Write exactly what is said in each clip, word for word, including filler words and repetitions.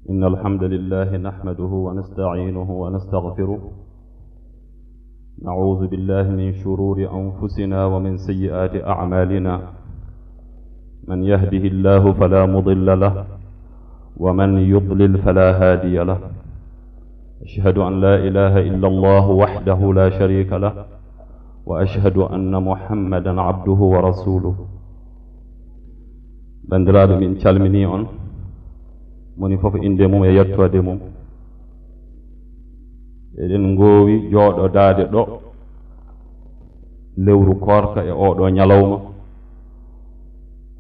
إن الحمد لله نحمده ونستعينه ونستغفره. نعوذ بالله من شرور أنفسنا ومن سيئات أعمالنا. من يهده الله فلا مضل له، ومن يضلل فلا هادي له. أشهد أن لا إله إلا الله وحده لا شريك له، وأشهد أن محمدا عبده ورسوله. Banndiraaɓe, min calminii on, moni fof innde mum e yettoode mum. Eɗen ngoowi jooɗodaade ɗo lewru koorka e oo ɗoo ñalawma.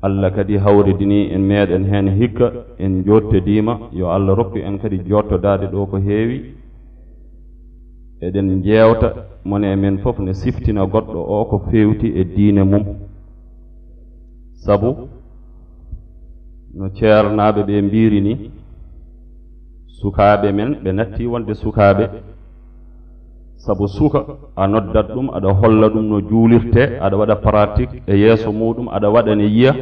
Allah kadi hawridinii en, meeɗen heen hikka, en njoottodiima, yo Allah rokku en kadi jooɗtodaade ɗo ko heewi. Eɗen njeewta, moni e men fof ne siftina goɗɗo o ko feewti e diine mum. Sabu, no ceernaaɓe ɓe mbiiri ni, sukaaɓe men, ɓe natti wonde sukaaɓe. Sabu suka, a noddat ɗum, aɗa holla ɗum no juulirte, aɗa waɗa pratique e yeeso muuɗum, aɗa waɗa ne yiya.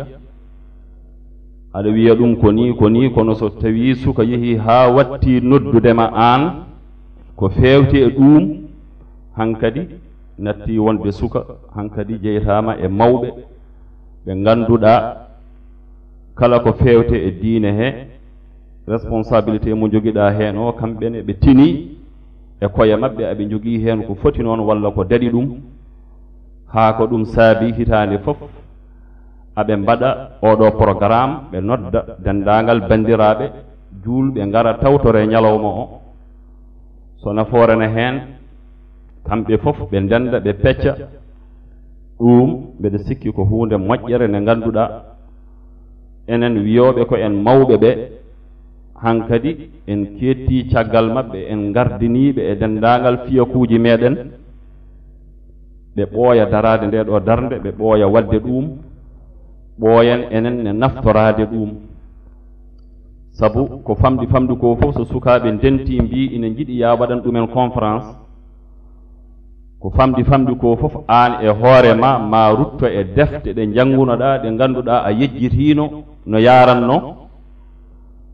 Aɗa wiya ɗum ko nii, ko nii, kono so tawii suka yehii haa watti noddude ma aan, ko feewti e ɗuum, hankadi natti wonde suka, hankadi jeytaama e mawɓe ɓe ngannduɗaa kala ko feewte e diine he, responsabilité mo njogiɗaa heen o, kamɓe ne ɓe tinii e koye maɓɓe, aɓe njogii heen ko foti noon walla ko daɗi ɗum, haa ko ɗum saabi hitaande fof aɓe mbaɗa oo ɗoo programme, ɓe nodda denndaangal banndiraaɓe juulɓe ngara tawtore ñalawma o. So nafoore ne heen, kamɓe fof ɓe ndennda, ɓe pecca. Ɗuum mbeɗa sikki ko huunde moƴƴere nde ngannduɗaa, enen wiyooɓe ko en mawɓe ɓe, hankadi en keettii caggal maɓɓe, en ngardinii ɓe e denndaangal fiyakuuji meeɗen. Ɓe ɓooya daraade nde ɗoo darnde, ɓe ɓooya waɗde ɗuum, ɓooyen enen ne naftoraade ɗuum. Sabu ko famɗi famɗi ko fof, so sukaaɓe ndentii mbii ina njiɗi yaa waɗan ɗumen conférence, ko famɗi famɗi ko fof, aan e hoore ma, ma rutto e defte ɗe njanngunoɗaa, ɗe ngannduɗaa a yejjitiino no yaarannoo.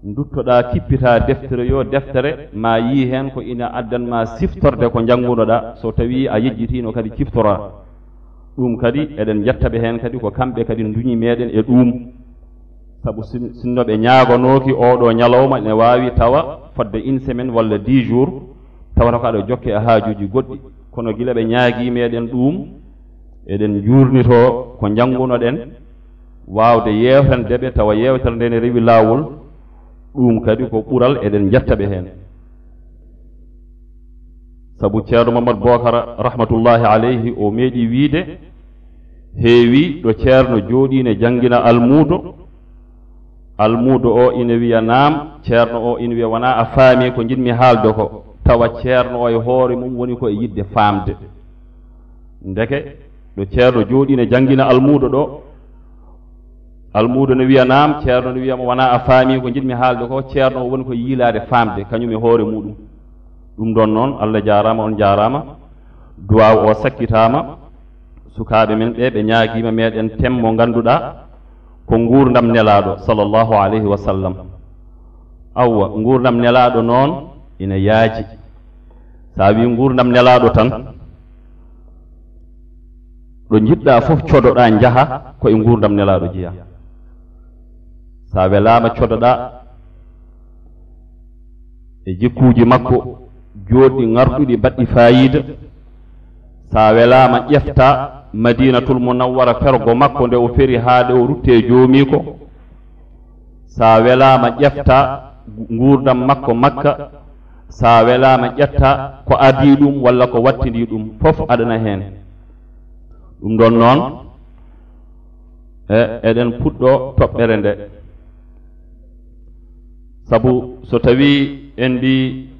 Nduttoɗaa, kippitaa deftere yo deftere, ma yii heen ko ina addan ma siftorde ko njanngunoɗaa, so tawii a yejjitiino kadi ciftoraa. Ɗum kadi eɗen njetta ɓe heen kadi, ko kamɓe kadi nduñi meeɗen e ɗuum. Sabu sin-, sinno ɓe ñaaganooki oo ɗoo ñalawma, ne waawi tawa fodde une semaine walla dix jours, tawata ko aɗa jokke e haajuuji goɗɗi. Kono gila ɓe ñaagii meeɗen ɗuum, eɗen njuurnitoo ko njanngunoɗen, waawde yeewtande ɓe tawa yeewtere nde ne rewi laawol, ɗuum kadi ko ɓural, eɗen njetta ɓe heen. Sabu Ceerno Mamadu Bookara, rahmatullahi alayhi, o meeɗi wiyde, heewi ɗo Ceerno jooɗii ne janngina almuudo, almuudo o ina wiya naam, Ceerno o ina wiya wonaa a faami ko njiɗmi haalde ko, tawa Ceerno o e hoore mum woni ko e yiɗde faamde. Ndeke ɗo Ceerno jooɗii ne janngina almuudo ɗo, almuudo ne wiya naam, Ceerno ne wiya mo wonaa a faami ko njiɗmi haalde ko, Ceerno o woni ko yiilaade faamde kañum e hoore muɗum. Ɗum ɗon noon, Allah jaaraama, on jaaraama, duwaaw o sakkitaama. Sukaaɓe men ɓe, ɓe ñaagiima meeɗen thème mo ngannduɗaa ko nguurndam Nelaaɗo, sallallahu alayhi wa sallam. Awwa, nguurndam Nelaaɗo noon ina yaaji. So a wii nguurndam Nelaaɗo tan, ɗo njiɗɗaa fof codoɗaa njaha, ko e nguurndam Nelaaɗo jeyaa. So a welaama codoɗaa e jikkuuji makko jooɗɗi, ŋarɗuɗi, baɗɗi faayiida. So a welaama ƴeftaa Madinatul Munawwara, fergo makko nde o feri haa nde o ruttee joomiiko. So a welaama ƴeftaa nguurndam makko Makka. So a welaama ƴettaa ko adii ɗum walla ko wattindii ɗum, fof aɗana heen. Ɗum ɗon noon, e, eɗen puɗɗo toɓɓere nde. Sabu so tawii en mbii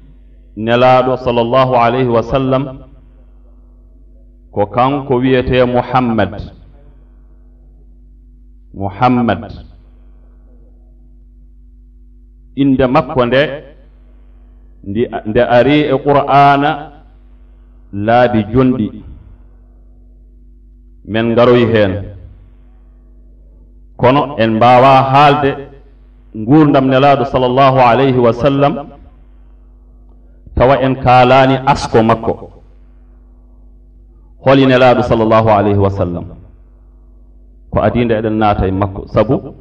Nelaaɗo, sallallahu alayhi wa sallam, ko kanko wiyetee Muhammad. Muhammad. Innde makko nde, ndi, nde arii e Qur'aana laabi jonɗi. Men ngaroyi heen. Kono en mbaawaa haalde nguurndam Nelaaɗo sallallahu alayhi wa sallam, tawa en kaalaani asko makko. Holi Nelaaɗo sallallahu alayhi wa sallam? Ko adii nde eɗen naata e makko, sabu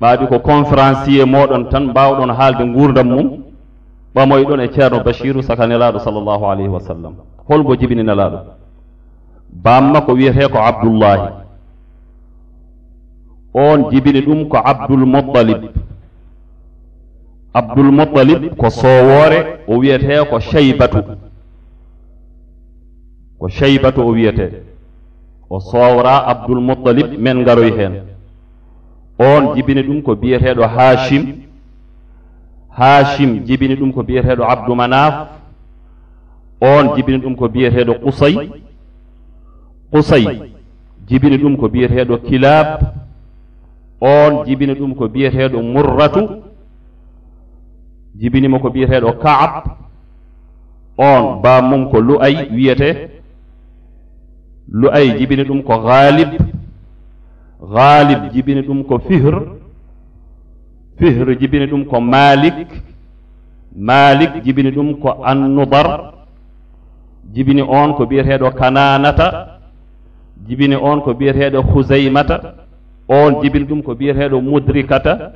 ɓaadi ko conférencier mooɗon tan mbaawɗon haalde nguurndam mum, ɓamoyɗon e Ceerno Bachiru saka Nelaaɗo sallallahu alayhi wa sallam. Hol mbo jibini Nelaaɗo? Baam makko wiyetee ko Abdullahi. Oon jibini ɗum ko Abdul Muttalib. Abdul Muttalib ko soowoore, o wiyetee ko Shaybatu. Ko Shaybatu o wiyetee. O soowraa Abdul Muttalib, men ngaroy heen. Oon jibini ɗum ko biyeteeɗo Haashim. Haashim jibini ɗum ko biyeteeɗo Abdu Manaaf. Oon jibini ɗum ko biyeteeɗo Qusay. Qusay jibini ɗum ko biyeteeɗo Kilaab. Oon jibini ɗum ko biyeteeɗo Murratu. Jibini mo ko biyeteeɗo Ka'ab. Oon baam mum ko Lu'ay wiyetee. Lu'ay jibini ɗum ko Ghalib. Ghalib jibini ɗum ko Fihr. Fihr jibini ɗum ko Malik. Malik jibini ɗum ko Annudar. Jibini oon ko biyeteeɗo Kanaanata. Jibini oon ko biyeteeɗo Khuzaymata. Oon jibini ɗum ko biyeteeɗo Mudrikata.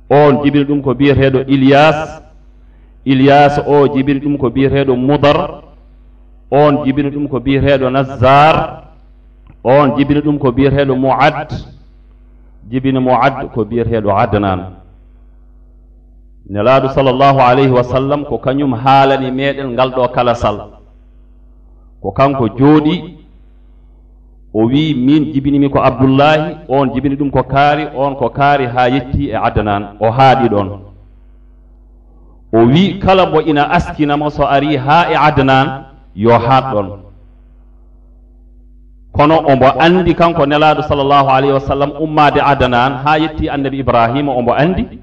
Oon jibini ɗum ko biyeteeɗo Ilyas. Ilyas o jibini ɗum ko biyeteeɗo Mudar. Oon jibini ɗum ko biyeteeɗo Nazzar. Oon jibini ɗum ko biyeteeɗo Mu'ad. Jibini Mu'ad ko biyeteeɗo Adnan. Nelaaɗo sallallahu alayhi wa sallam ko kañum haalani meɗen ngal ɗo kala sal. Ko kanko jooɗi, o wi, "Min jibinimi ko Abdullahi," oon jibini ɗum ko kaari, oon ko kaari, haa yetti e Adnan, o haaɗi ɗoon. O wi, "Kala mbo ina askina mo so ari haa e Adnan, yo haaɗ ɗoon." Kono ombo anndi kanko Nelaaɗo sallallahu alayhi wa sallam ummaade Adnan haa yetti Annabi Ibrahima, ombo anndi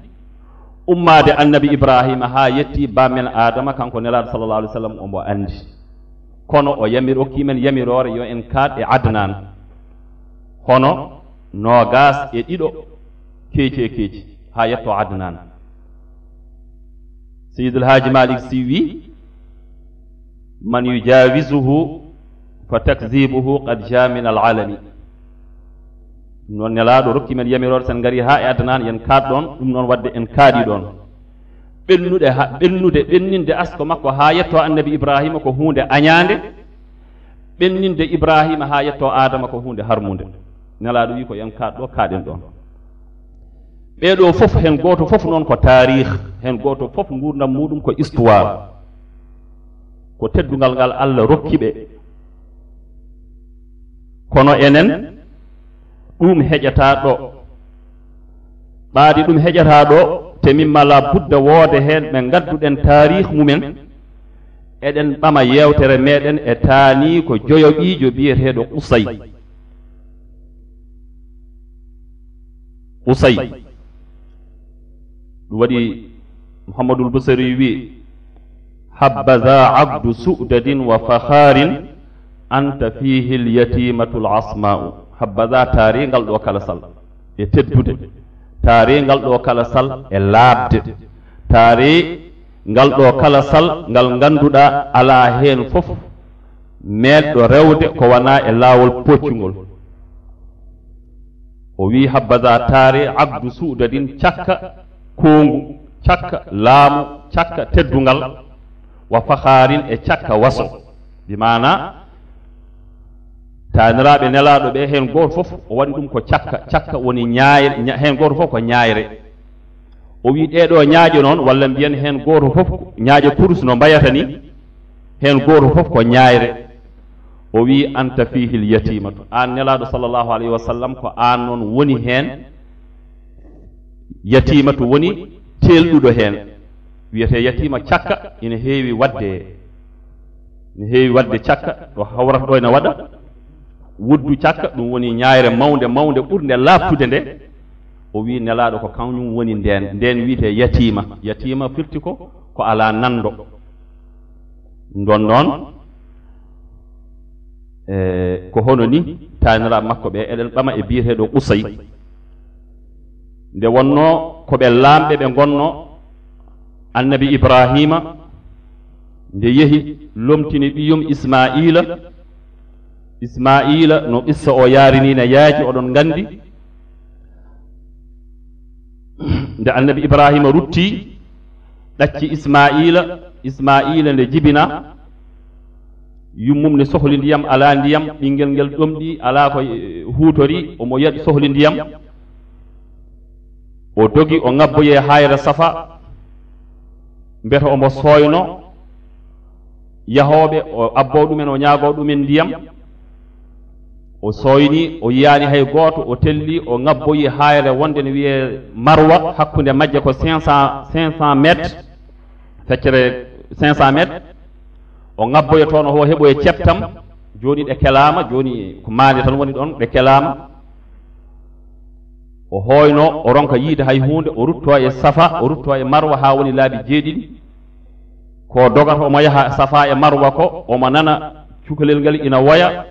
ummaade Annabi Ibrahima haa yetti baamen Adama, kanko Nelaaɗo sallallahu alayhi wa sallam ombo anndi. Kono o yamir, okki men yamiroore yo en kaaɗ e Adnan. Hono noogaas e ɗiɗo keeci e keeci haa yetto Adnan. Seydi El Haaji Malik Sy wi, "Man yujawizuhu fa takzibuhu qad ja min al alami." Ɗum noon Nelaaɗo rokki men yamiroore, sen ngari haa e Adnan, yen kaaɗ ɗoon, ɗum noon waɗde en kaaɗi ɗoon. Ɓennude ha, ɓennude, ɓenninde asko makko haa yetto Annabi Ibrahima ko huunde añaande, ɓenninde Ibrahima haa yetto Adama ko huunde harmunde. Nelaaɗo wi ko yen kaaɗ ɗo, kaaɗen ɗoon. Ɓee ɗoo fof, heen gooto fof noon ko taarih, heen gooto fof nguurndam muuɗum ko histoire. Ko teddungal ngal Allah rokki ɓe. Kono enen, ɗum heƴataa ɗo. Ɓaadi ɗum heƴataa ɗo, te min mala budda woode heen ɓe ngadduɗen taarih mumen, eɗen ɓama yeewtere meɗen e taani ko joyoɓiijo biyeteeɗo Qusay. Qusay. Ɗum waɗi Muhammadul Busiri wi, "Habbaza abdu su'dadin wa fakharin, anta fihi al-yatimatu al-asma'u." Habbaza, taari ngal ɗo kala sal e teddude. Taari ngal ɗo kala sal e laaɓde. Taari ngal ɗo kala sal ngal ngannduɗaa alaa heen fof meeɗɗo rewde ko wonaa e laawol poccungol. O wi, "Habbaza taari abdu su'dadin, cakka koongu, cakka laamu, cakka teddungal, wa fakharin, e cakka waso." Bi maana, taaniraaɓe Nelaaɗo ɓe, heen gooto fof o waɗi ɗum ko cakka, cakka woni ñaayre, ña-, heen gooto fof ko ñaayre. O wi, "Ɗee ɗoo ñaaƴe noon, walla mbiyen heen gooto fof ñaaƴe kurus no mbayata ni, heen gooto fof ko ñaayre." O wi, "Anta fihi al-yatimatu." Aan Nelaaɗo sallallahu alayhi wa sallam, ko aan noon woni heen yatimatu, woni teelɗuɗo heen. Wiyetee yatiima cakka ina heewi waɗde, ina heewi waɗde cakka ɗo hawrata ɗo ina waɗa. Wuddu cakka, ɗum woni ñaayre mawnde, mawnde ɓurnde laaɓtude nde. O wi Nelaaɗo ko kañum woni ndeen, ndeen wiyetee yatiima. Yatiima firti ko, ko alaa nanndo. Ndon noon, e, ko hono ni taaniraaɓe makko ɓe, eɗen ɓama e biyeteeɗo Qusay. Nde wonnoo ko ɓe laamɓe ɓe ngonnoo, Annabi Ibraahiima nde yehi lomtini ɓiyum Ismaa'iila, Ismaa'iila no qissa o yaarini ne yaaji, oɗon nganndi. Nde Annabi Ibraahiima ruttii, ɗacci Ismaa'iila, Ismaa'iila nde jibinaa, yummum ne sohli ndiyam, alaa ndiyam, ɓinngel ngel ɗomɗii, alaa ko, eh, huutorii, omo yiɗi sohli ndiyam. O dogi, o ŋabboyi e haayre Safa, mbiyata omo sooyno yahooɓe, o abboo ɗumen, o ñaagoo ɗumen ndiyam. O sooynii, o yiyaani hay gooto, o tellii, o ŋabboyi haayre wonde ne wiyee Marwa, hakkunde majje ko cinq cents, cinq cents mètres, feccere cinq cents mètres. O ŋabboya toon, o heɓoya ceptam. Jooni ɗe kelaama, jooni ko maande tan woni ɗoon, ɗe kelaama. O hooyno, o ronka yiide hay huunde, o ruttoo e Safa, o ruttoo e Marwa haa woni laabi jeeɗiɗi. Ko dogata omo yaha Safa e Marwa ko, omo nana cukalel ngal ina woya.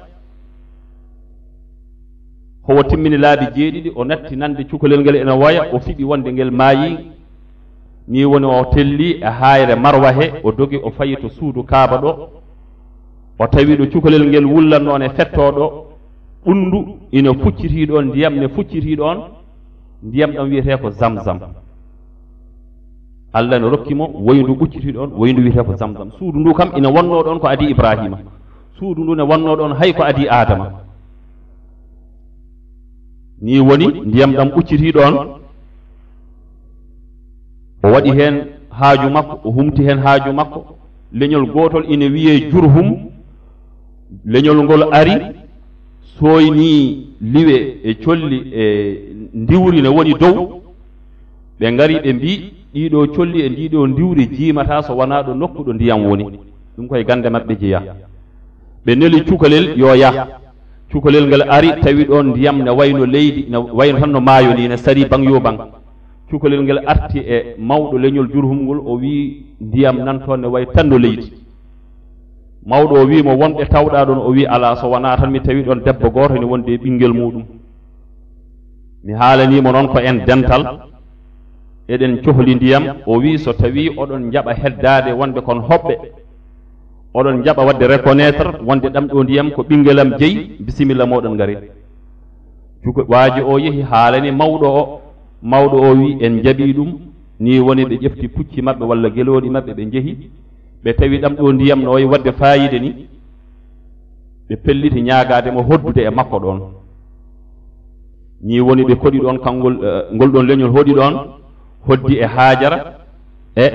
Howo timmini laabi jeeɗiɗi, o natti nande cukalel ngal ina woya, o fiɓi wonde ngel maayii. Nii woni o tellii e haayre Marwa he, o dogi, o fayi to suudu Kaaba ɗo. O tawi ɗo cukalel ngel wullatnoo ne fettoo ɗo, ɓunndu ina fuccitii ɗoon, ndiyam ne fuccitii ɗoon, ndiyam ɗam wiyetee ko Zamzam. Allah ne rokki mo woyndu ɓuccitii ɗoon, woyndu wiyetee ko Zamzam. Suudu ndu kam ina wonnoo ɗoon ko adii Ibraahiima. Suudu ndu ne wonnoo ɗoon hay ko adii Aadama. Nii woni ndiyam ɗam ɓuccitii ɗoon, o waɗi heen haaju makko, o humti heen haaju makko. Leñol gootol ina wiyee Jurhum. Leñol ngol ari, sooynii liwe e colli e ndiwri ne woni dow. Ɓe ngari, ɓe mbii, "Ɗiiɗoo colli e ndiiɗoo ndiwri jiimataa so wonaa ɗo nokku ɗo ndiyam woni." Ɗum koye gannde maɓɓe jeyaa. Ɓe neli cukalel yo yah. Cukalel ngal ari, tawi ɗoon ndiyam ne wayno leydi, ne wayno tan no maayo ni, ne sarii baŋ yo baŋ. Cukalel ngel arti e mawɗo leñol Jurhum ngol, o wii, "Ndiyam nan toon ne wayi tan no leydi." Mawɗo o wii mo, "Won ɓe tawɗaa ɗoon?" O wii, "Alaa, so wonaa tan mi tawi ɗoon debbo gooto ene wondi e ɓinngel muuɗum. Mi haalanii mo noon ko en dental, eɗen cohli ndiyam." O wii, "So tawii oɗon njaɓa heddaade wonde kon hoɓɓe, oɗon njaɓa waɗde reconnaître wonde ɗam ɗo ndiyam ko ɓinngel am jeyi, bisimilla mooɗon, ngaree." Cuka-, waaji o yehi haalani mawɗo o. Mawɗo o wii, "En njaɓii ɗum." Nii woni ɓe ƴefti pucci maɓɓe walla gelooɗi maɓɓe, ɓe njehi, ɓe tawi ɗam ɗo ndiyam no wayi waɗde faayiida ni. Ɓe pelliti ñaagaade mo hoddude e makko ɗoon. Nii woni ɓe koɗi ɗoon kanngol, eh, ngol ɗoon leñol hoɗi ɗoon, hoddi e Haajara e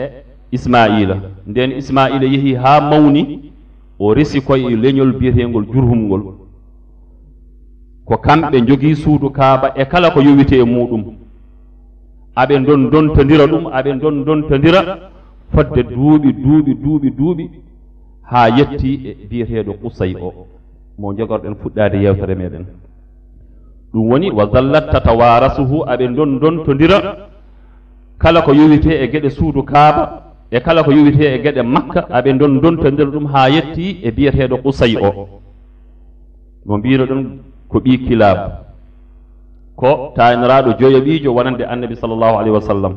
Ismaa'iila. Ndeen Ismaa'iila yehi haa mawni, o resi koye leñol biyeteengol Jurhum ngol. Ko kamɓe njogii suudu Kaaba e kala ko yowiti e muuɗum. Aɓe ndon-, ndontondira ɗum, aɓe ndon-, ndontondira fodde duuɓi, duuɓi, duuɓi, duuɓi, haa yetti e biyeteeɗo Qusay o, mo njogorɗen fuɗɗaade yeewtere meɗen. Ɗum woni, "Wa zallat tatawarasuhu", aɓe ndon-, ndontondira kala ko yowitee e geɗe suudu Kaaba, e kala ko yowitee e geɗe Makka, aɓe ndon-, ndontondira ɗum haa yetti e biyeteeɗo Qusay o, mo mbiynoɗen ko ɓii Kilaab, ko taayniraaɗo joyaɓiijo wonande Annabi sallallahu alayhi wa sallam.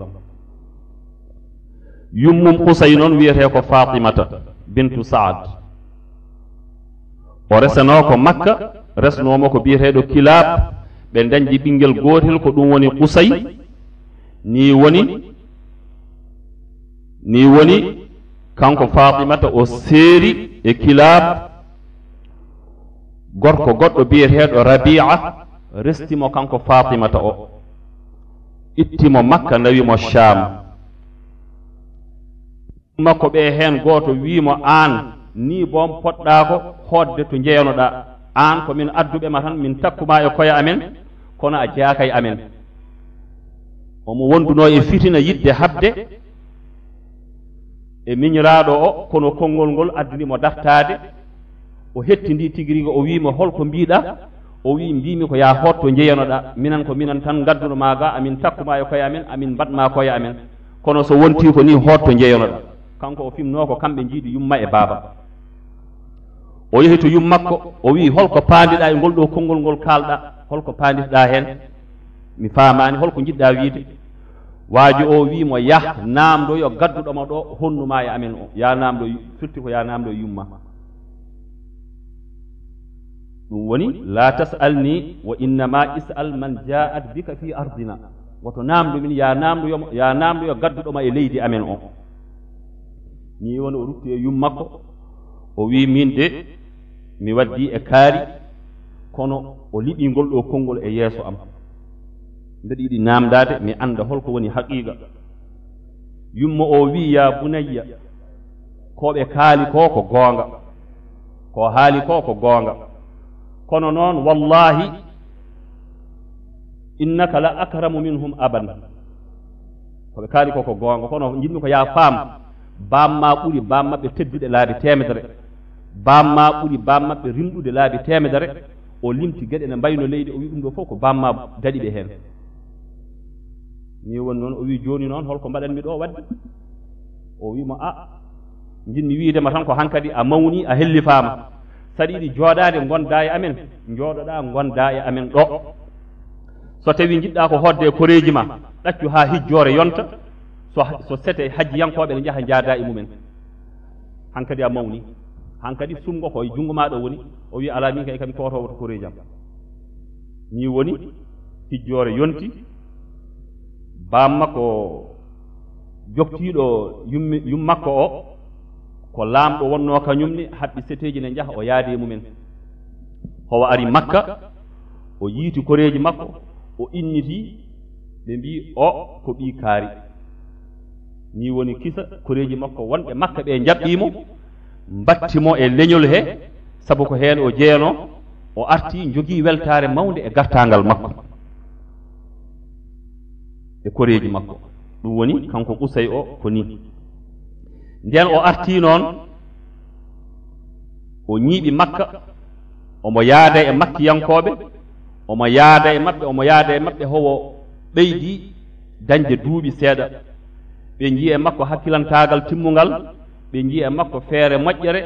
Yummum Qusay noon wiyetee ko Faatimata bintu Saad. O resenoo ko Makka, resnoo mo ko biyeteeɗo Kilaab. Ɓe ndañdi ɓinngel gootel, ko ɗum woni Qusay. Nii woni, nii woni kanko Faatimata o seeri e Kilaab, gorko goɗɗo biyeteeɗo Rabi'a, resti mo kanko Faatimata o, itti mo Makka, nawi mo Shaam. Makko ɓe heen gooto wii mo, "Aan, nii boom poɗɗaa ko hootde to njeyanoɗaa. Aan, ko min adduɓe ma tan, min takku ma e koye amen, kono a jeyaaka e amen." Omo wondunoo e fitina yiɗde haɓde e miñiraaɗo o, kono konngol ngol addani mo dartaade. O hettindii tigi rigi, o wii mo, "Hol ko mbiiɗaa?" O wii, "Mbiimi ko yaa hootto njeyanoɗaa. Minan ko minan tan ngadduno maa ga, amin takku ma e koye amen, amin mbaɗ ma koye amen. Kono so wontii ko nii, hootto njeyanoɗaa." Kanko o fimnoo ko kamɓe njiidi yumma e baaba. O yehi to yummakko, o wii, "Hol ko paandiɗaa e ngol ɗoo konngol ngol kaalɗaa? Hol ko paanditoɗaa heen?" Mi faamaani, holko njiɗɗaa wiide? Waajo o wii mo, "Yah, naamndoyo gadduɗo ma ɗo, honnu ma e amen o. Yaa naamndo, firti ko yaa naamndo yumma." Ɗum woni, "La tas'alni, wa innama is'al man ja'at bika fi ardina." Woto naamndo min, yaa naamndoyo, yaa naamndoyo gadduɗo ma e leydi amen o. Nii woni o rutti e yumma makko, o wii, "Min de, mi waddii e kaari, kono o liɓii ngol ɗoo konngol e yeeso am. Mbeɗa yiɗi naamndaade, mi annda holko woni haqiiqa." Yumma o wii, "Yaa bunayya, ko ɓe kaali ko, ko goonga. Ko haali ko, ko goonga. Kono noon, wallaahi, innaka la akramu minhum aban." Ko ɓe kaali ko, ko goonga, kono njiɗmi ko yaa faam, baam ma ɓuri baam maɓɓe teddude laabi teemedere. Baam ma ɓuri baam maɓɓe rimɗude laabi teemedere. O limti geɗe ne mbayno leydi, o wi ɗum ɗo fof ko baam ma daɗi ɓe heen. Ni woni noon, o wi, "Jooni noon, holko mbaɗanmi ɗo waɗde?" O wi mo, "A, njiɗmi wiide ma tan ko hankadi a mawni, a hellifaama. Saɗa yiɗi jooɗaade, ngonda e amen, njooɗoɗa, ngonda e amen ɗo. So tawi njiɗɗa ko hoɗde e koreeji ma, ɗaccu haa hijjoore yonta, so, so sete hajjiyankooɓe ne njaha njaada e mumen. Hankadi a mawni. Hankadi sumngo ko e junngo ma ɗo woni." O wi, "Alaa, min kay kam mi tootowo to koreeji am." Ni woni, hijjoore yonti, baam makko joktiiɗo yummi-, yum makko o, ko laamɗo wonnoo kañum ne, haɓɓi seteeji ne njaha, o yaadi e mumen. Howa ari Makka, o yiiti koreeji makko, o inniti, ɓe mbii, "O ko ɓii kaari." Ni woni kisa, koreeji makko wonɓe Makka ɓe njaɓɓii mo, mbatti mo e leñol he, sabu ko heen o jeyanoo, o arti njogii weltaare mawnde e gartaangal makko e koreeji makko. Ɗum woni, kanko Qusay o ko ni. Ndeen o artii noon, o ñiiɓi Makka, omo yaada e Makkiyankooɓe, omo yaada e maɓɓe, omo yaada e maɓɓe, howo ɓeydi dañde duuɓi seeɗa. Ɓe njii e makko hakkilantaagal timmungal, ɓe njii e makko feere moƴƴere,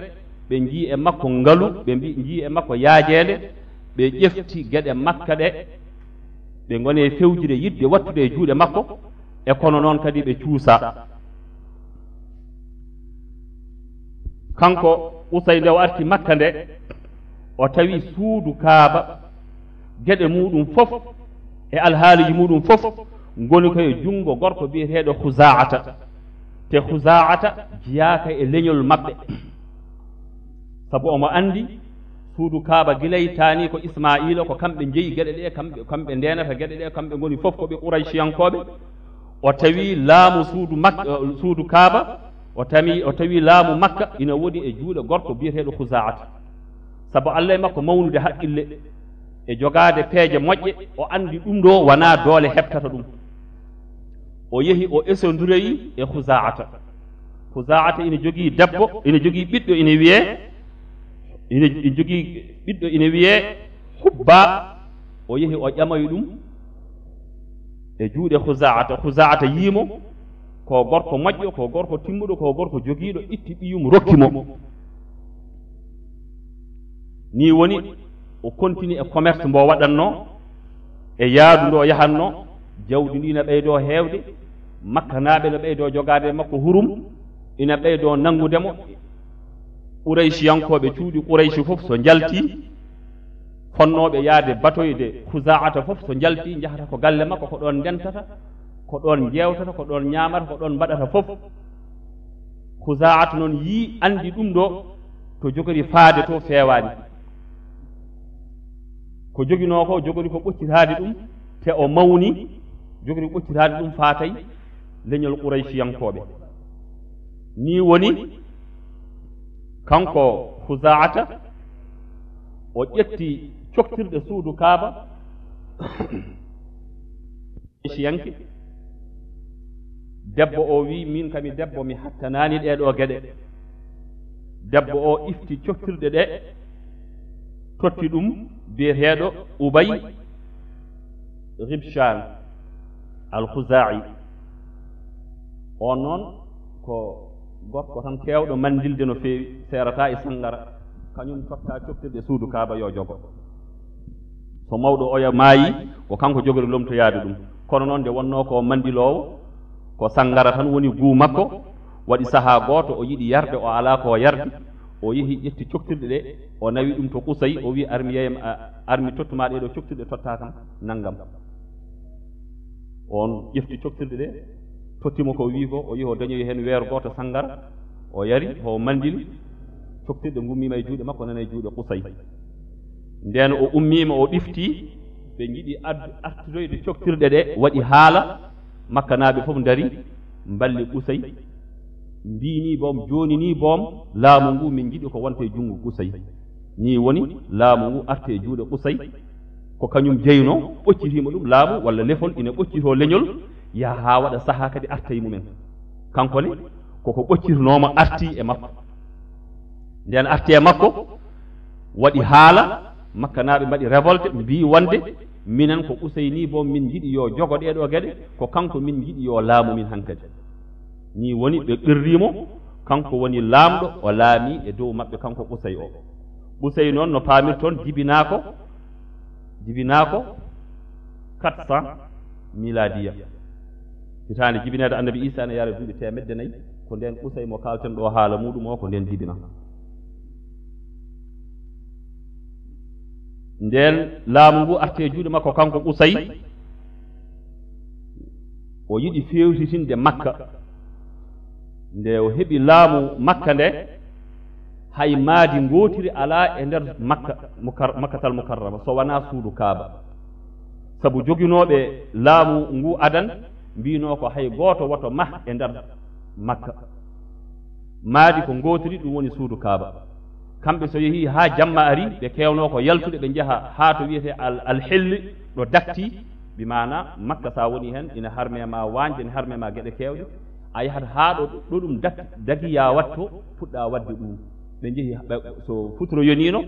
ɓe njii e makko ngalu, ɓe mbi-, njii e makko yaajeende, ɓe ƴefti geɗe Makka ɗe, ɓe ngoni e fewjude yiɗde wattude e juuɗe makko, e kono noon kadi ɓe cuusa. Kanko Usay, nde o arti Makka nde, o tawi suudu Kaaba, geɗe muuɗum fof e alhaaliji muuɗum fof ngoni ko e junngo gorko biyeteeɗo Huzaa'ata. Te Huzaa'ata jiyaaka e leñol maɓɓe. Sabu omo anndi suudu Kaaba gila e taani ko Ismaa'iila, ko kamɓe njeyi geɗe ɗe, kamɓe, kamɓe ndeenata geɗe ɗe, kamɓe ngoni fof ko ɓe Qurayciyankooɓe. O tawi laamu suudu Mak-, eh, suudu Kaaba, o tami, o tawi laamu Makka ina woni e juuɗe gorko biyeteeɗo Huzaa'ata. Sabu Alla e makko mawnude haqqille e jogaade peeje moƴƴe, o anndi ɗum ɗo wonaa doole heɓtata ɗum. O yehi, o esondiroyi e Huzaa'ata. Huzaa'ata ina jogii debbo, ina jogii ɓiɗɗo, ina wiyee, ina, ina jogii ɓiɗɗo, ina wiyee Hubba. O yehi, o ƴamoyi ɗum e juuɗe Huzaa'ata. Huzaa'ata yii mo, ko gorko moƴƴo, ko gorko timmuɗo, ko gorko jogiiɗo, itti ɓiyum, rokki mo. Nii woni, o kontini e commerce mbo waɗatnoo, e yaadu ndo yahatnoo, jawdi ndi ina ɓeydoo heewde, Makkanaaɓe ina ɓeydoo jogaade e makko hurum, ina ɓeydoo nanngude mo. Qurayciyankooɓe cuuɗi Qurayci fof so njaltii, fonnooɓe yahde batoyde Huzaa'ata fof so njaltii, njahata ko galle makko, ko ɗoon ndentata, ko ɗoon njeewtata, ko ɗoon ñaamata, ko ɗoon mbaɗata fof. Huzaa'ata noon yii, anndi ɗum ɗo to jogori faade to feewaani. Ko joginoo ko, jogori ko ɓoccitaade ɗum, te o mawni, jogori ɓoccitaade ɗum faatay leñol Qurayciyankooɓe. Nii woni, kanko Huzaa'ata, o ƴetti coktirɗe suudu Kaaba, Qurayciyanke. Debbo o wi, "Min kam mi debbo, mi hattanaani ɗee ɗoo geɗe." Debbo o ifti coktirɗe ɗe, totti ɗum biyeteeɗo Ubay Ghibshan al-Khuzaa'i. On noon ko gorko tan keewɗo manndilde no feewi, seerata e sanngara. Kañum totta coktirɗe suudu Kaaba yo jogo. So mawɗo oya maayi, ko kanko jogori lomtoyaade ɗum. Kono noon, nde wonnoo ko manndiloowo, ko sanngara tan woni guu makko, waɗi sahaa gooto o yiɗi yarde, o alaa ko yardi, o yehi ƴetti coktirɗe ɗe, o nawi ɗum to Qusay, o wi: "Ar mi yeeyam, a-, ar mi tottu ma ɗee ɗoo coktirɗe, tottaa kam nanngam." On ƴefti coktirɗe ɗe, totti mo ko wi ko, o yehi o dañoyi heen weeru gooto sanngara, o yari, o manndili, coktirɗe ngummiima e juuɗe makko, nana e juuɗe Qusay. Ndeen o ummiima, o ɗifti, ɓe njiɗi ad-, artiroyde coktirɗe ɗe, waɗi haala, Makkanaaɓe fof ndari, mballi Qusay, mbii nii boom, jooni nii boom, laamu ngu min njiɗi ko wonta e junngo Qusay. Nii woni laamu ngu arti e juuɗe Qusay, ko kañum jeynoo, ɓoccitiima ɗum laamu walla lefol ina ɓoccitoo leñol, yaha haa waɗa sahaa kadi arta e mumen. Kanko ne, koko ɓoccitnoo mo arti e makko. Ndeen arti e makko, waɗi haala, Makkanaaɓe mbaɗi révolte, mbii wonde minen ko Qusay nii boom min njiɗi yo jogo ɗee ɗoo geɗe, ko kanko min njiɗi yo laamu min hankadi. Nii woni ɓe qirrii mo, kanko woni laamɗo, o laamii e dow maɓɓe kanko Qusay o. Qusay noon no paamirton jibinaa ko, jibinaa ko quatre cents miladiya. Hitaande jibineede Annabi Iisaa ne yara duuɓi teemedde nayi, ko ndeen Qusay mo kaalten ɗoo haala muuɗum o, ko ndeen jibinaa. Ndeen laamu ngu arti e juuɗe makko kanko Qusay, o yiɗi feewtitinde Makka. Nde o heɓi laamu Makka nde, hay maadi ngootiri alaa e nder Makka, Mukar-, Makkatal Mukarrama, so wanaa suudu Kaaba. Sabu joginooɓe laamu ngu adan mbiinoo ko hay gooto woto mah e nder Makka. Maadi ko ngootiri, ɗum woni suudu Kaaba. Kamɓe so yehii haa jamma ari, ɓe keewnoo ko yaltude, ɓe njaha haa to wiyetee Al, Al Hilli, ɗo dakti, bi maana Makka, so a woni heen, ina harmee ma waañde, ina harmee ma geɗe keewɗe. A yahat haa ɗo, ɗo ɗum dak-, dagi, yaa waɗ to, puɗɗa waɗde ɗum. Ɓe njehi, ɓe, so futuro yoniino,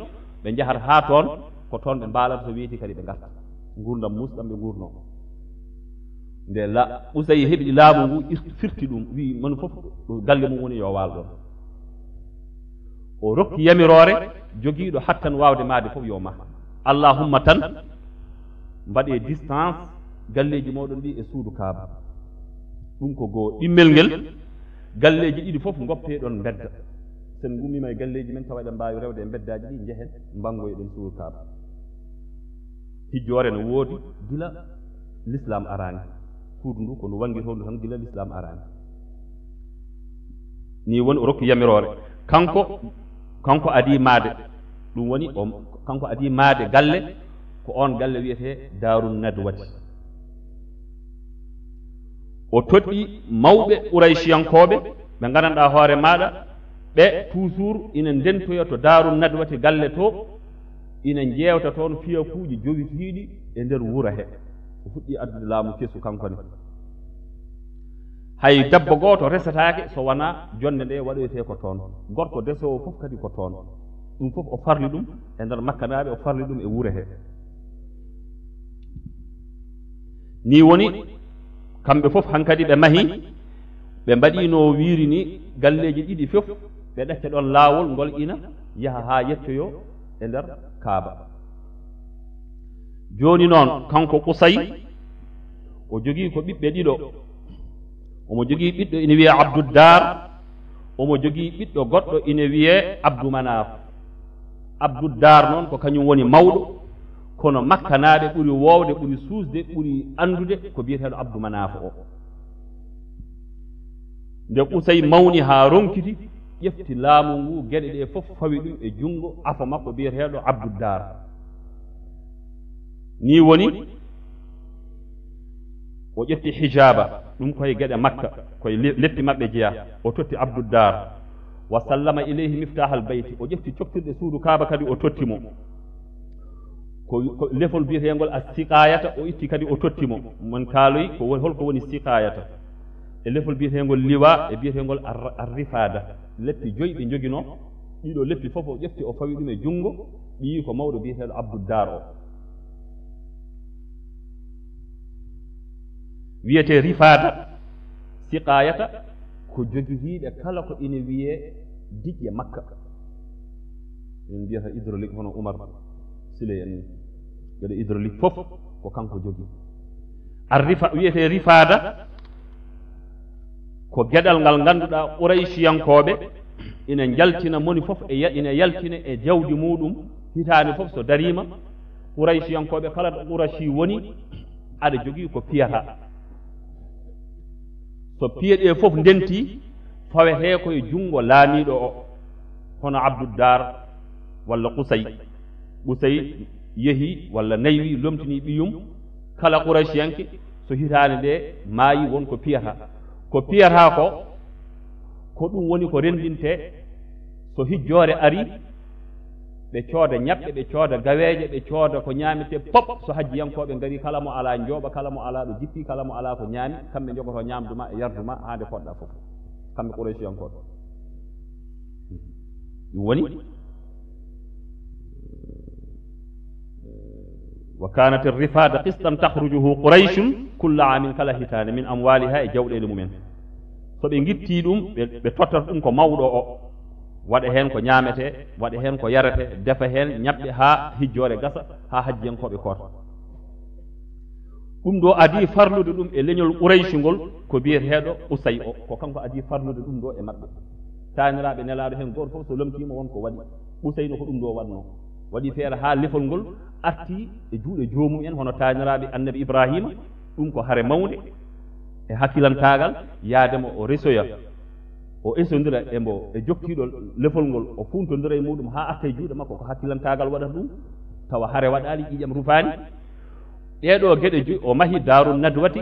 ɓe njahat haa toon, ko toon ɓe mbaalata, so weeti kadi ɓe ngarta. Nguurndam muusɗam ɓe nguurnoo. Nde la-, Qusay heɓi laamu ngu, ir-, firti ɗum, wi'i, "Moni fof ɗo galle mum woni, yo waal ɗoon." O rokki yamiroore jogiiɗo hattan waawde mahde fof, yo mah. "Allahumma tan, mbaɗee distance galleeji mooɗon ɗi e suudu Kaaba." Ɗum ko goo. Ɗimmel ngel, galleeji ɗiɗi fof ngoppee ɗoon mbedda. Sen ngummiima e galleeji men, tawa eɗen mbaawi rewde e mbeddaaji ɗi, njehen, mbanngoyen ɗoon suudu Kaaba. Hijjoore no woodi gila Lislaam araani. Suudu ndu ko ndu wanngitoo ndu tan gila Lislaam araani. Nii woni o rokki yamiroore. Kanko, kanko adii mahde. Ɗum woni o, kanko adii mahde galle, ko oon galle wiyetee Daarun Nadwati. O toɗɗi mawɓe Qurayshiyankooɓe ɓe nganndanɗaa hoore maaɗa, ɓe toujours ina ndentoya to Daaru Nadwati galle to, ina njeewta toon fiyakuuji jowitiiɗi e nder wuro he. O fuɗɗii addude laamu kesu kanko ne. Hay debbo gooto resetaake so wanaa jonnde nde waɗoytee ko toon. Gorko desoowo fof kadi ko toon. Ɗum fof o farli ɗum e nder Makkanaaɓe, o farli ɗum e wuro he. Nii woni, kamɓe fof hankadi ɓe mahi, ɓe mbaɗi no wiiri ni, galleeji ɗiɗi fof, ɓe ɗacca ɗoon laawol ngol ina yaha haa yettoyoo e nder Kaaba. Jooni noon, kanko Qusay, o jogii ko ɓiɓɓe ɗiɗo. Omo jogii ɓiɗɗo ina wiyee Abduddaar, omo jogii ɓiɗɗo goɗɗo ina wiyee Abdu Manaaf. Abduddaar noon ko kañum woni mawɗo, kono Makkanaaɓe ɓuri woowde, ɓuri suusde, ɓuri anndude ko biyeteeɗo Abdu Manaaf o. Nde Qusay mawni haa ronkiti, ƴefti laamu ngu, geɗe ɗe fof fawi ɗum e junngo afo makko biyeteeɗo Abduddaar. Nii woni, o ƴetti hijaaba, ɗum koye geɗe Makka, koye le-, leppi maɓɓe jeyaa, o totti Abduddaar. Wa sallama ilayhi miftahal bayti, o ƴetti coktirɗe suudu Kaaba kadi, o totti mo. Ko, ko lefol biyeteengol as-siqaayata, o itti kadi, o totti mo. Mon kaaloyi, ko woni, holko woni siqaayata? E lefol biyeteengol liwa, e biyeteengol ar-, ar-rifaada. Leppi joyi ɓe njoginoo, ɗiɗo leppi fof o ƴetti, o fawi ɗum e junngo ɓiyi ko mawɗo biyeteeɗo Abduddaar o. Wiyetee rifaada, siqaayata, ko jogihiiɓe kala ko ina wiyee diƴƴe Makka. En mbiyata hydraulique hono Umar Siley en ni. Geɗe hydraulique fof ko kanko jogii. Ar rifa, wiyetee rifaada, ko geɗal ngal ngannduɗaa Quraysiyankooɓe ina njaltina, moni fof e ya-, ina yaltina e jawdi muuɗum. Hitaande fof so dariima, Quraysiyankooɓe kala ɗo Qurayshi woni, aɗa jogii ko piyata. So piye ɗee fof ndentii, fawetee ko e junngo laamiiɗo o, hono Abduddar walla Qusay. Qusay yehi walla naywi, lomtinii ɓiyum. Kala Quraysiyanke, so hitaande nde maayi, won ko piyata. Ko piyata ko, ko ɗum woni ko renndintee. So hijjoore ari, ɓe cooda ñaɓɓe, ɓe cooda gaweeje, ɓe cooda ko ñaametee pop. So hajjiyankooɓe ngari, kala mo alaa njooɓa, kala mo alaa ɗo jippi, kala mo alaa ko ñaami, kamɓe njogoto ñaamdu ma e yardu ma haa nde poɗɗaa fof. Kamɓe Quraysiyankooɓe. Ɗum woni, "Wa kanat ar-rifada qistan takhrujuhu Qurayshun kulla amin", kala hitaande, "min amwaliha", e jawɗeele mumen. So ɓe ngitti ɗum, ɓe, ɓe tottata ɗum ko mawɗo o. Waɗa heen ko ñaametee, waɗa heen ko yaretee, defa heen ñaɓɓe haa hijjoore gasa, haa hajjiyankooɓe koota. Ɗum ɗo adii farlude ɗum e leñol Qurayshi ngol, ko biyeteeɗo Qusay o, ko kanko adii farlude ɗum ɗo e maɓɓe. Taaniraaɓe Nelaaɗo heen gooto fof so lomtiima, won ko waɗi. Qusay no ko ɗum ɗo waɗnoo. Waɗi feere haa lefol ngol artii e juuɗe joomum en, hono taaniraaɓe Annabi Ibraahiima. Ɗum ko hare mawnde e hakkilantaagal, yaade mo o resoya, o esondira e mbo, e jokkiiɗo lefol ngol, o fuuntondira e muuɗum haa arta e juuɗe makko, ko hakkilantaagal waɗata ɗum, tawa hare waɗaali, ƴiiƴam rufaani. Ɗee ɗoo geɗe joyi, o mahi Daaru Nadwati,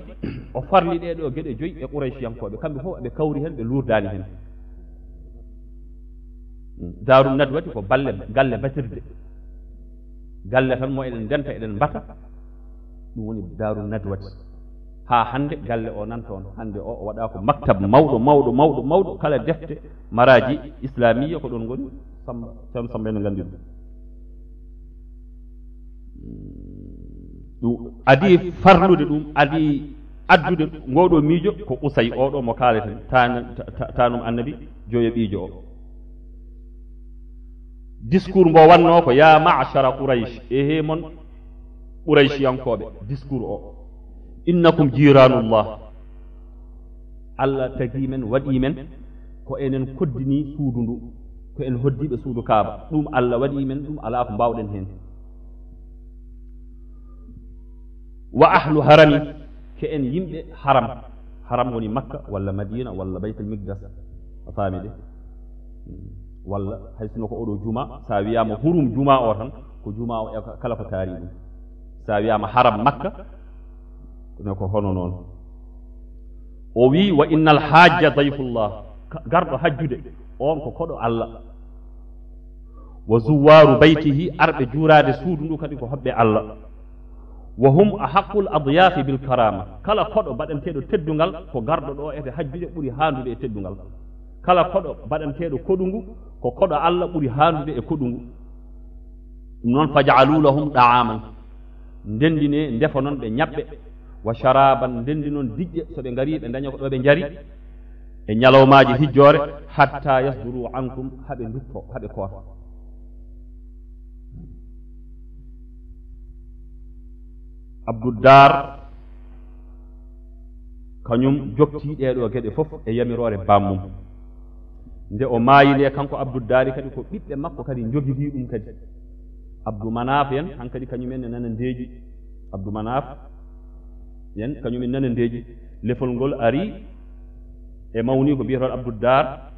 o farli ɗee ɗoo geɗe joyi e Quraysiyankooɓe, kamɓe fof ɓe kawri heen, ɓe luurdaani heen. Daaru Nadwati ko balle, galle batirde. Galle tan mo eɗen ndenta, eɗen mbata, ɗum woni Daaru Nadwati. Haa hannde galle o nan toon. Hannde o, o waɗaa ko maktab mawɗo, mawɗo, mawɗo, mawɗo. Kala defte maraaji islaamiya ko ɗoon ngoni. Samba, Ceerno Samba ene nganndi ɗum. Ɗum adii farlude ɗum, adii addude ngoo ɗoo miijo ko Qusay, oo ɗoo mo kaaleten, taan-, ta-, ta-, taanum Annabi, jooyo ɓiijo o. Discours mbo wannoo ko: "Ya ma'shara Quraysh, ehe mon Qurayshiyankooɓe." Discours o: "Innakum jiranullah." Allah tagii men, waɗii men ko enen koddini suudu ndu, ko en hoddiiɓe suudu Kaaba. Ɗum Allah waɗii men, ɗum alaa ko mbaawɗen heen. "Wa ahlu harami," ko en yimɓe haram. Haram woni Makka walla Madina walla Baytul Miqdas. A faami de? Walla hay sinno ko oɗo juma, so a wiyaama hurum juma o tan, ko juma o e kala ko taari ɗum. So a wiyaama haram Makka, ne ko hono noon. O wi: "Wa innal hajja dayfullah." Ka-, garɗo hajjude, on ko koɗo Allah. "Wa zuwaru baytihi," arɓe juuraade suudu ndu kadi ko hoɓɓe Allah. "Wa hum ahaqqul adyafi bil karama." Kala koɗo baɗanteeɗo teddungal, ko garɗo ɗo ete hajjude ɓuri haandude e teddungal. Kala koɗo baɗanteeɗo koɗungu, ko koɗo Allah ɓuri haandude e koɗungu. Ɗum noon, "faj'alu lahum da'aman." Ndenndinee, ndefonon ɓe ñaɓɓe. "Wa sharaban," ndenndinoon diƴƴe, so ɓe ngarii, ɓe ndaña ko ɗo ɓe njari e ñalawmaaji hijjoore. "Hatta yasduru ankum," haɓe ndutto, haɓe koota. Abduddar kañum jokki ɗee ɗoo geɗe fof e yamiroore bammum. Nde o maayi nde, kanko Abduddari kadi, ko ɓiɓɓe makko kadi njogidii ɗum kadi. Abdu Manaf en, hankadi kañum en ne nana ndeeƴi. Abdu Manaf en, kañum en nana ndeeƴi. Lefol ngol ari e mawni ko biyetoo Abduddar.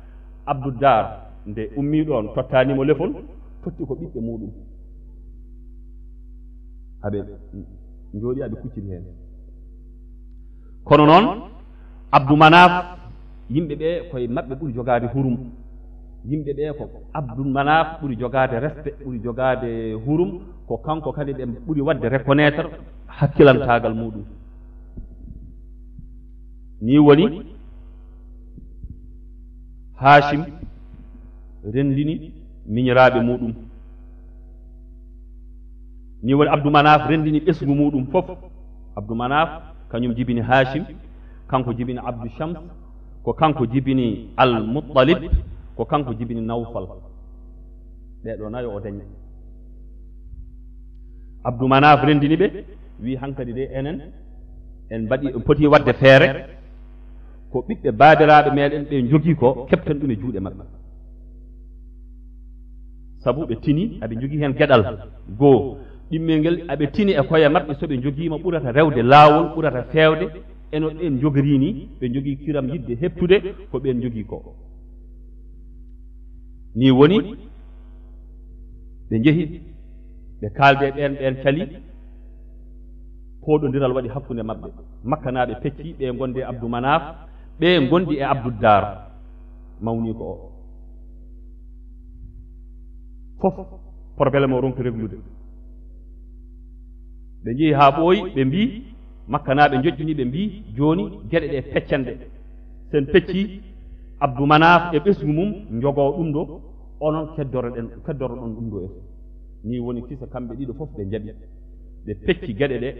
Abduddar, nde ummii ɗoon, tottaani mo lefol, totti ko ɓiɓɓe muuɗum. Aɓe njooɗi, aɓe kucciti heen. Kono noon, Abdu Manaf, yimɓe ɓe koye maɓɓe ɓuri jogaade hurum. Yimɓe ɓe ko Abdu Manaf ɓuri jogaade respect, ɓuri jogaade hurum, ko kanko kadi ɓe ɓuri waɗde reconnaître hakkilantaagal muuɗum. Nii woni Haashim renndini miñiraaɓe muuɗum. Nii woni Abdu Manaf renndini ɓesngu muuɗum fof. Abdu Manaf, kañum jibini Haashim, kanko jibini Abdu Shams, ko kanko jibini Al Muttalib, ko kanko jibini Nawfal. Ɓee ɗoo nayo o dañi. Abdou Manaf renndini ɓe, wi'i, "Hankadi de, enen en mbaɗi, en poti waɗde feere, ko ɓiɓɓe baabiraaɓe meɗen ɓe njogii ko, keɓten ɗum e juuɗe maɓɓe." Sabu ɓe tini, aɓe njogii heen geɗal goo. Ɗimmel ngel, aɓe tini e koye maɓɓe, so ɓe njogiima ɓurata rewde laawol, ɓurata feewde e no ɓeen njogirii ni, ɓe njogii kiram yiɗde heɓtude ko ɓeen njogii ko. Nii woni, ɓe njehi, ɓe kaalde ɓeen, ɓeen cali, pooɗondiral waɗi hakkunde maɓɓe. Makkanaaɓe pecci, ɓe ngondi e Abdou Manaf, ɓe ngondi e Abdou Dar, mawniiko o. Fof, problème o ronki reglude. Ɓe njehi haa ɓooyi, ɓe mbii, Makkanaaɓe njoƴƴini, ɓe mbii, "Jooni geɗe ɗe peccen ɗe. Sen pecci, Abdou Manaf e ɓesngu mum njogoo ɗum ɗo, onon keddoroɗen, keddoroɗon ɗum ɗo e fof." Nii woni kisa kamɓe ɗiɗo fof ɓe njaɓi. Ɓe pecci geɗe ɗe,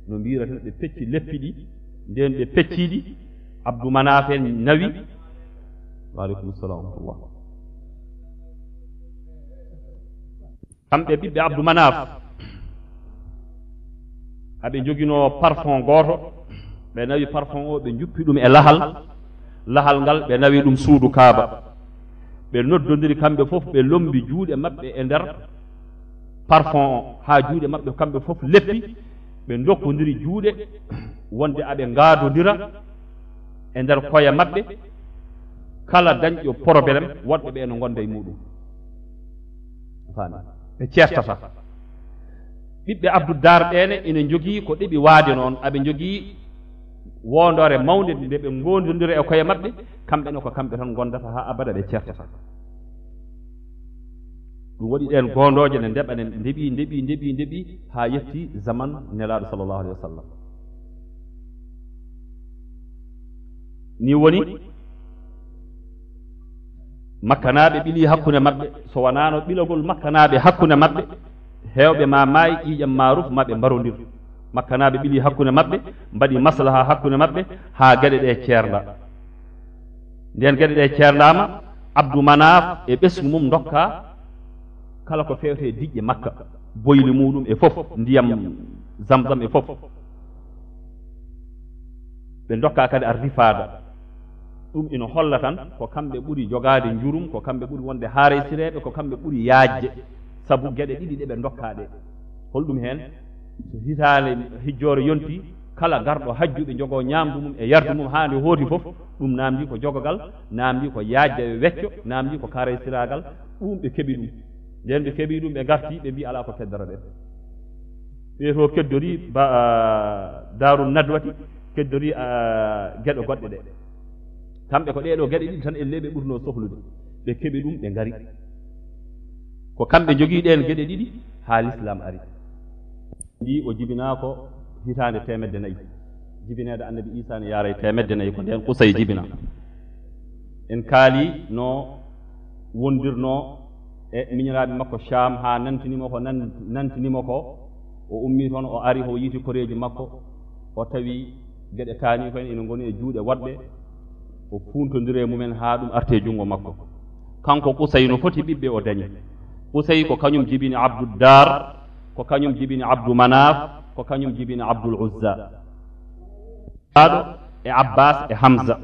no mbiyraten, ɓe pecci leppi ɗi. Ndeen ɓe pecci ɗi, Abdou Manaf en nawi. Wa aleykum salam wa rahmatullah. Kamɓe ɓiɓɓe Abdou Manaf, aɓe njoginoo parfum gooto. Ɓe nawi parfum o, ɓe njuppi ɗum e lahal. Lahal ngal, ɓe nawi ɗum suudu Kaaba. Ɓe noddondiri kamɓe fof, ɓe lommbi juuɗe maɓɓe e nder parfum o, haa juuɗe maɓɓe kamɓe fof leppi. Ɓe ndokkondiri juuɗe, wonde aɓe ngaadondira e nder koye maɓɓe. Kala dañɗo problème, woɗɓe ɓe no ngonda e muɗum. Faami? Ɓe ceertata. Ɓiɓɓe Abdou Dar ɓeene ina njogii ko ɗeɓi waade noon, aɓe njogii woondoore mawnde nde ɓe ngoondondira e koye maɓɓe, kamɓe ne ko kamɓe tan ngondata haa abada, ɓe ceertata. Ɗum waɗi ɗeen goondooje ne ndeɓa, ne ndeɓi, ndeɓi, ndeɓi, ndeɓi, haa yetti zaman Nelaaɗo sallallahu alayhi wa sallam. Nii woni, Makkanaaɓe ɓili hakkunde maɓɓe, so wanaano ɓilagol Makkanaaɓe hakkunde maɓɓe, heewɓe ma maay ƴiiƴam maaruf ma ɓe mbarondir. Makkanaaɓe ɓili hakkunde maɓɓe, mbaɗi maslaha hakkunde maɓɓe, haa geɗe ɗe ceernda. Ndeen geɗe ɗe ceerndaama, Abdou Manaf e ɓesngu mum ndokka kala ko feewte e diƴƴe Makka, boyli muɗum e fof, ndiyam Zamzam e fof. Ɓe ndokka kadi ar rifaada. Ɗum ina holla tan ko kamɓe ɓuri jogaade njurum, ko kamɓe ɓuri wonde haaraysireeɓe, ko kamɓe ɓuri yaajde, sabu geɗe ɗiɗi ɗe ɓe ndokka ɗe. Holɗum heen? So hitaande hijjoore yonti, kala garɗo hajju ɓe njogoo ñaamdu mum e yardu mum haa nde hooti fof, ɗum naamndii ko jogogal, naamndii ko yaajde e wecco, naamndii ko kaaraysiraagal, ɗum ɓe keɓi ɗum. Ndeen ɓe keɓi ɗum, ɓe ngarti, ɓe mbii alaa ko keddora ɓe. Ɓe to keddori ba, a, Daaru Nadwati, keddori, a, geɗe goɗɗe ɗe. Kamɓe ko ɗee ɗoo geɗe ɗiɗi tan ellee ɓe ɓurnoo sohlude. Ɓe keɓi ɗum, ɓe ngari. Ko kamɓe njogii ɗeen geɗe ɗiɗi haa Lislaam ari. Ndi o jibinaa ko hitaande teemedde nayi. Jibineede Annabi Iisaa ne yaara e teemedde nayi, ko ndeen Qusay jibinaa. En kaali no wondirnoo e miñiraaɓe makko Caam haa nantini mo ko nan-, nantini mo ko. O ummii toon, o ari, o yiiti koreeji makko, o tawi geɗe kaani ko en ina ngoni e juuɗe woɗɓe, o fuuntondiri e mumen haa ɗum arti e junngo makko. Kanko Qusay no foti ɓiɓɓe o dañi. Qusay ko kañum jibini Abdou Dar, ko kañum jibini Abdou Manaf, ko kañum jibini Abdoul Uzza. Aɗo e Abbas e Hamza,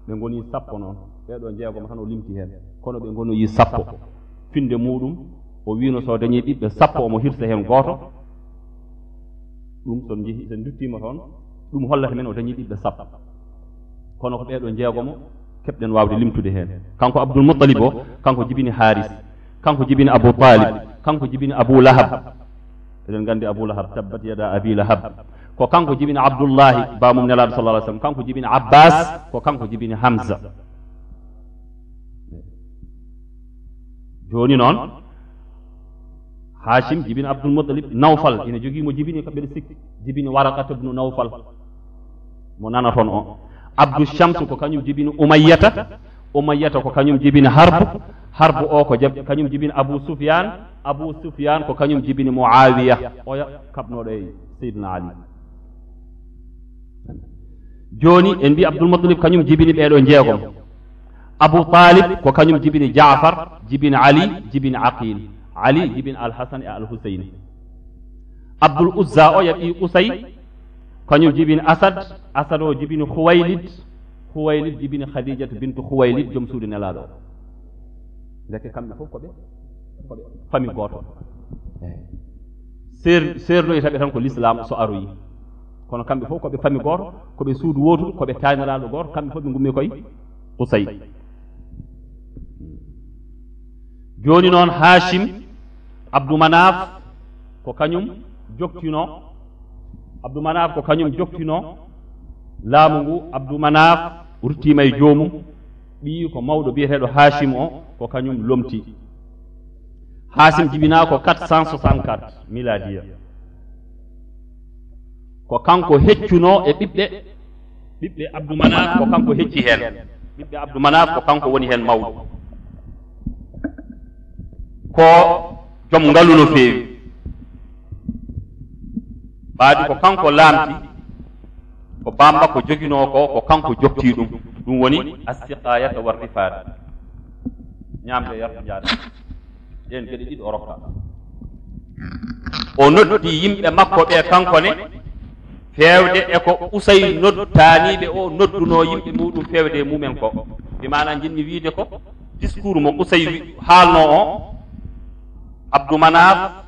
ɓe ngoni sappo noon. Ɓee ɗoo njeegomo tan o limti heen, kono ɓe ngonoyi sappo. Finde muuɗum, o wiino so dañi ɓiɓɓe sappo, omo hirsa heen gooto. Ɗum so njehi, so nduttiima toon, ɗum hollata men o dañi ɓiɓɓe sappo. Kono ko ɓee ɗoo njeegomo keɓɗen waawde limtude heen. Kanko Abdul Muttalib o, kanko jibini Haris, kanko jibini Abu Talib, kanko jibini Abu Lahab. Eɗen nganndi Abu Lahab, tabbat yada Abi Lahab. Ko kanko jibini Abdullahi, baamum Nelaaɗo sallallahu alaihi wasallam. Kanko jibini Abbas, ko kanko jibini Hamza. Jooni noon, Hashim jibini Abdul Muttalib, Nawfal ina jogii mo jibini, ko mbeɗa sikki, jibini Waraqata ibnu Nawfal, mo nanaton o. Abdu Shams ko kañum jibini Umayyata, Umayyata ko kañum jibini Harbu, Harbu o ko jab-, kañum jibini Abu Sufyan, Abu Sufyan ko kañum jibini Muawiya, oya kaɓnoɗo e Seydina Ali. Jooni en mbi Abdul Muttalib kañum jibini ɓeeɗo njeegom. Abu Talib ko kañum jibini Jaafar, jibini Ali, jibini Aqil. Ali jibini Al Hasan e Al Husayn. Abdul Uzza o yaɓi Qusay, kañum jibini Asad, Asad o jibini Khuwaylid, Khuwaylid jibini Khadijatu bintu Khuwaylid, joom suudu Nelaaɗo o. Ndeke kamɓe fof ko ɓe, ko ɓe fami gooto. Seer-, seernoyta ɓe tan ko lislaam so aroyi. Kono kamɓe fof ko ɓe fami gooto, ko ɓe suudu wootudu, ko ɓe taaniraaɗo gooto, kamɓe fof ɓe ngummi koye Qusay. Jooni noon Hashim, Abdou Manaf ko kañum joktino, Abdou Manaf ko kañum joktino laamu ngu. Abdou Manaf ruttiima e joomum, ɓiyi ko mawɗo biyeteeɗo Hashim o, ko kañum lomti. Hashim jibinaa ko quatre cent soixante-quatre miladiya. Ko kanko heccuno e ɓiɓɓe, ɓiɓɓe Abdou Manaf ko kanko hecci heen. Ɓiɓɓe Abdou Manaf ko kanko woni heen mawɗo. Ko joom ngalu no feewi. Ɓaadi ko kanko laamti, ko baam makko joginoo ko, ko kanko joktii ɗum. Ɗum woni assiqayata wa rifada. Ñaamde e yarde njaade. Ɗeen geɗe ɗiɗi o rokka. O noddi yimɓe makko ɓe kanko ne, feewde e ko Usay nod-, taaniiɓe o noddunoo yimɓe muɗum feewde e mumen ko. Bi maana njiɗmi wiide ko discours mo Usay wi-, haalnoo o, Abdou Manaf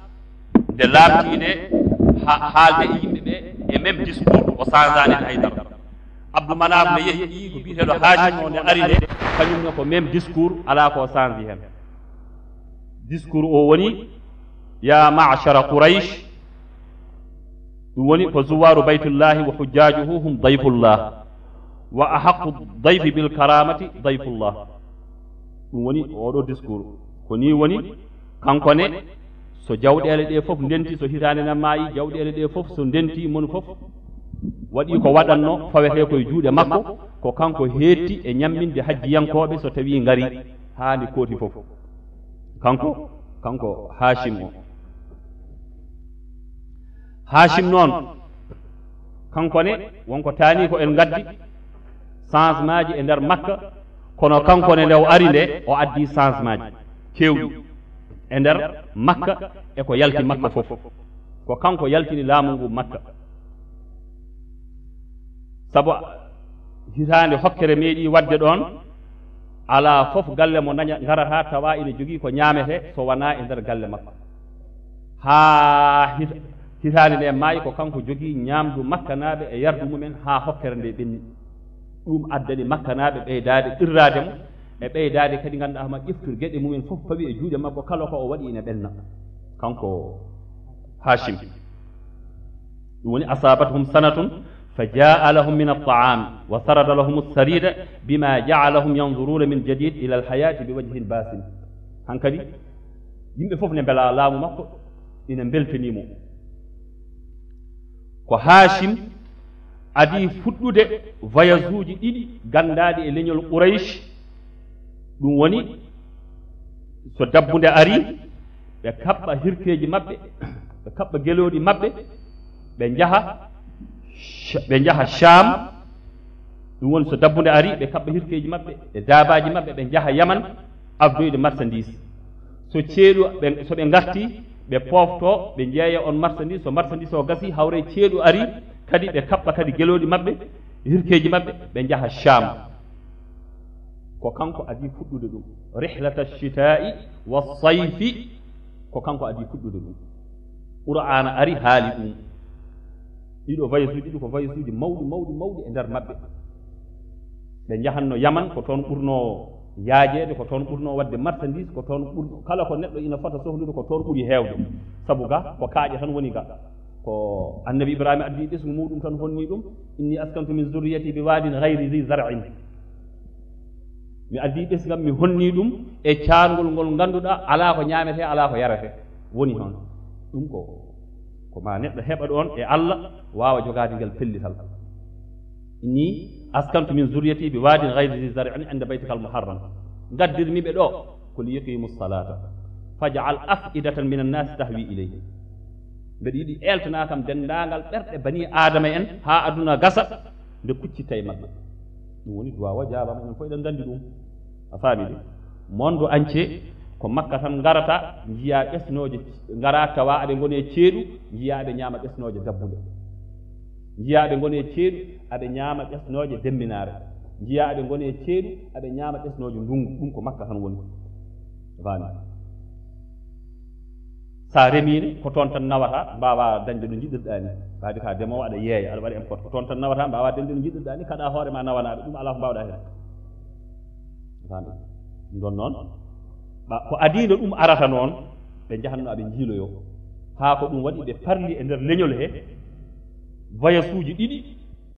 nde laamtii nde ha-, haalde e yimɓe ɓe e même discours o sanzaani hay dara. Abdou Manaf nde yehi ɓiyi ko biyeteeɗo Hashim o nde ari nde, kañum ne ko même discours, alaa ko o sanzi heen. Discours o woni: "Ya ma'shara Quraysh", ɗum woni: "Fa zuwaru baytullahi wa hujjajuhu hum dayfullah, wa ahaqqu dayfi bil karamati dayfullah." Ɗum woni oɗo discours. Ko ni woni, kanko ne, so jawɗeele ɗe fof ndenti, so hitaande na maayi, jawɗeele ɗe fof so ndenti, mon fof waɗi ko waɗanno, fawetee koye juuɗe makko, ko kanko heetti e ñamminde hajjiyankooɓe so tawii ngari haa ndi kooti fof. Kanko, kanko Hashim o. Hashim noon, kanko ne, wonko taani ko en ngaddi changemaaji e nder Makka, kono kanko ne, nde o ari nde, o addi changemaaji keewɗi e nder Makka e ko yalti Makka fof. Ko kanko yaltini laamu ngu Makka. Sabu hitaande hokkere meeɗi waɗde ɗoon, alaa fof galle mo naña-, ngarata tawa ina jogii ko ñaametee so wonaa e nder galle makko. Haa hit-, hitaande nde maayi, ko kanko jogii ñaamdu makkanaaɓe e yardu mumen haa hokkere nde ɓenni. Ɗum addani makkanaaɓe ɓeydaade qirraade mo, e ɓeydaade kadi ngannduɗaa ma ƴeftude geɗe mumen fof pawi e juuɗe makko, kala ko o waɗi ina ɓenna. Kanko Hashim. Ɗum woni: "Asabathum sanatun fa jaa lahum min at-ta'am wa sarada lahum as-sarida bima ja'alahum yanzuruna min jadid ila al-hayati bi wajhin basim." Hankadi yimɓe fof ne mbela laamu makko, ina mbeltanii mo. Ko Hashim adii fuɗɗude voyage uji ɗiɗi ganndaaɗi e leñol Quraysh. Ɗum woni, so dabbunde arii, ɓe kaɓɓa hirkeeji maɓɓe, ɓe kaɓɓa gelooɗi maɓɓe, ɓe njaha, ɓe njaha Sham. Ɗum woni, so dabbunde arii, ɓe kaɓɓa hirkeeji maɓɓe e daabaaji maɓɓe, ɓe njaha Yaman, afdoyde marchandise. So ceeɗu, ɓe, so ɓe ngartii, ɓe pooftoo, ɓe njeeya oon marchandise. So marchandise o gasii, hawre ceeɗu arii, kadi ɓe kaɓɓa kadi gelooɗi maɓɓe, hirkeeji maɓɓe, ɓe njaha Sham. Ko kanko adii fuɗɗude ɗum. Rihlata shitaa'i wa sayfi, ko kanko adii fuɗɗude ɗum. Qur'aana ari haali ɗum. Ɗiɗo voyage uji ɗiɗi ko voyage uji mawɗi, mawɗi, mawɗi e nder maɓɓe. Ɓe njahanno Yaman, ko toon ɓurnoo yaajeede, ko toon ɓurnoo waɗde marchandise, ko toon ɓurno, kala ko neɗɗo ina fota sohlude, ko toon ɓuri heewde. Sabu ga, ko kaaƴe tan woni ga. Ko Annabi Ibrahima addi ɓesngu muɗum tan honni ɗum: "Inni askantu min zurriyati bi wadin ghayri zi zar'in." Mi addi ɓesngam, mi honni ɗum e caangol ngol ngannduɗaa alaa ko ñaametee, alaa ko yaretee. Woni hono ɗum ko, ko ma neɗɗo heɓa ɗoon e Allah, waawa jogaade ngel pellital. "Inni askantu min zurriyati bi wadin ghayri zi zar'in inda baytikal muharram." Ngaddirmi ɓe ɗo ko li yuqimu salata faj'al af'idatan min annasi tahwi ilayhi. Mbeɗa yiɗi eeltana kam denndaangal ɓerɗe bani Aadama en haa aduna gasa nde kuccitta e maɓɓe. Ɗum woni duwaawa jaabama, enen fof eɗen nganndi ɗum. A faami ɗum? Monde entier Ko Makka tan ngarata, njiyaa ɓesnooje, ngaraa tawa aɓe ngoni e ceeɗu, njiyaa aɓe ñaama ɓesnooje dabbude. Njiyaa aɓe ngoni e ceeɗu, aɓe ñaama ɓesnooje demminaare. Njiyaa aɓe ngoni e ceeɗu, aɓe ñaama ɓesnooje ndungu. Ɗum ko Makka tan woni. Faami? So a remiino, ko toon tan nawata, mbaawaa dañde ɗo njiɗirɗaa ni. Kadi ka demoowo aɗa yeeya, aɗa waɗa importe. Ko toon tan nawata, mbaawaa dañde ɗo njiɗirɗaa ni, kaɗa hoore ma nawanaa ɓe. Ɗum alaa ko mbaawɗaa heen. Faami? Ɗum ɗoon noon, ɓa-, ko adiino ɗum arata noon, ɓe njahatno aɓe njiiloyoo. Haa ko ɗum waɗi ɓe parli e nder leñol he, voyage uji ɗiɗi,